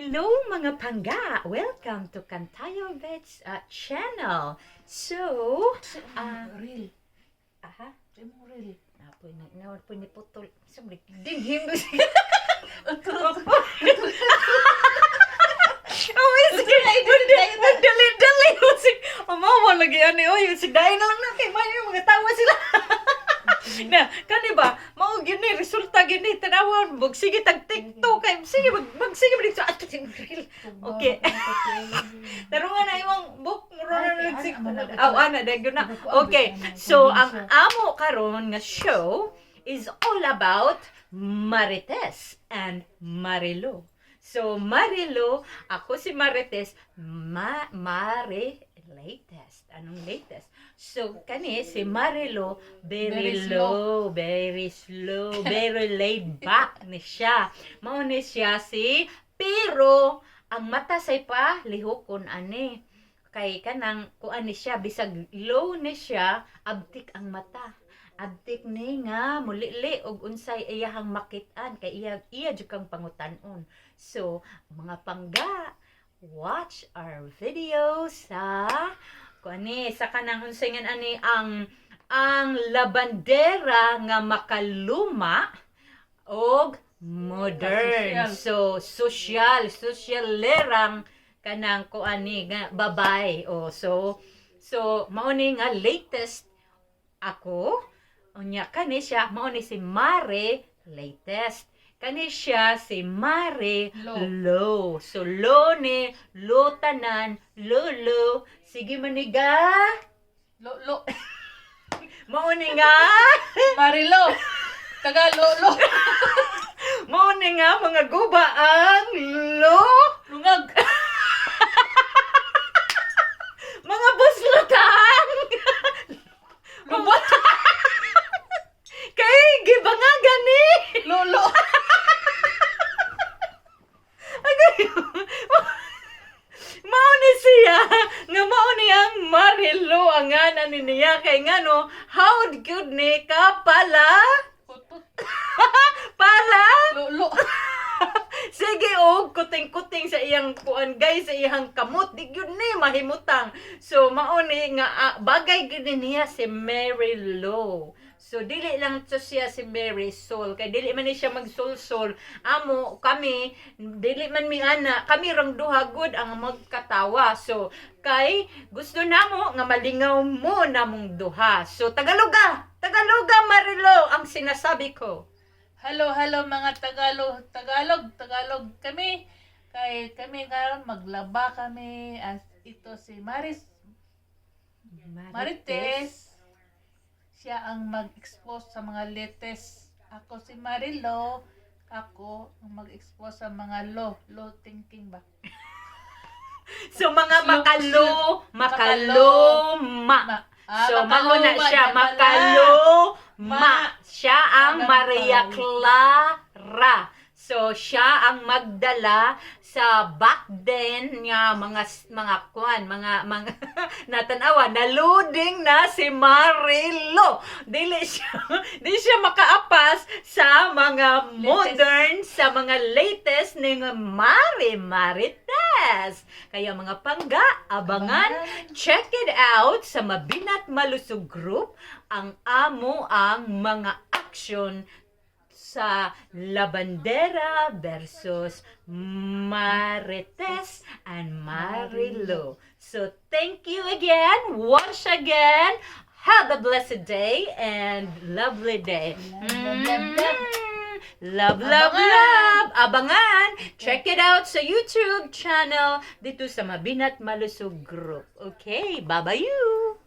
Hello, mga pangga! Welcome to Kantayo Vets channel. So, Real. Aha, Imong real. napoy na, napoy ni putol. Sumlik, dinhim. Oh, sige, dali, dali. Sige, mamawa lagi ani oy, sige, dai na lang na kay mayo mga tawa sila. Na, kani ba, mao gyud ni resulta gyud ni tanawon, bug sige tag TikTok kay sige mag, mag sige mag sa ato. Okay. Tarungan na imong book mura na Ay, nagsig. ana, malaga. Aw, ana dayon na. Okay. So ang amo karon nga show is all about Marites and Marilo. So Marilo, ako si Marites, ma Mari latest. Anong latest? So kani si Marilo, very, Very low, very slow, very laid back ni siya. Mao ni siya si, pero ang mata say pa lihokon ani kay kanang kuan ni siya, bisag low ni siya, abtik ang mata, abtik ni nga mulili og unsay iyahang makit-an kay iya iya jud kang pangutan-on. So mga pangga, watch our video sa kuan ni sa kanang unsay nga ani ang labandera nga makaluma og modern. Social. So social, socialerang kanang kuan ni nga babay. Oh, so mao ni nga latest ako. Unya kani siya, mao ni si Mare latest, kani siya si Mare Low. Low. So low ni low tanan, low low, sige maniga. Lo lo. Mao ni nga Marilo. Tagalog lo. Mao ni nga mga guba ang low. Lungag. Mga buslotang. Lubot. Kay gibanga gani. Lo lo. Agay. Mao ni siya nga mao ni ang Marilo ang nganan ni niya kay ngano how good ni ka pala Putot. pala Lo lo. Sige og kuting-kuting sa iyang kuan, guys, sa iyang kamot, di gyud ni mahimutang. So mao ni nga bagay gyud ni niya si Mary Lo. So dili lang to siya si Mary Sol kay dili man ni siya magsulsol. Amo kami dili man mi ana, kami rang duha gud ang magkatawa. So kay gusto namo nga malingaw mo namong duha. So Tagaloga, Tagaloga, Marilo, ang sinasabi ko. Hello, hello, mga Tagalog, Tagalog, Tagalog kami. Kay kami karon maglaba kami as ito si Maris Marites. Siya ang mag-expose sa mga latest. Ako si Marilo. Ako ang mag-expose sa mga low, low thinking ba? So mga Slow- makalo, makaluma. Ma. Ah, So mao na makaluma siya, niya pala. makaluma. Ma. Siya ang Ganun Maria pala. Clara. So siya ang magdala sa back then nga mga kwan, mga natanawa na loading na si Marilo. Dili siya di siya makaapas sa mga modern, sa mga latest ning Mari Marites. Kaya mga pangga, abangan, check it out sa Mabinat Malusog Group ang amo ang mga action sa Labandera versus Marites and Marilo. So thank you again, once again. Have a blessed day and lovely day. Love, love, love, love. Love, love, Abangan. Love. Abangan. Check it out sa YouTube channel dito sa Mabinat Malusog Group. Okay, bye-bye you.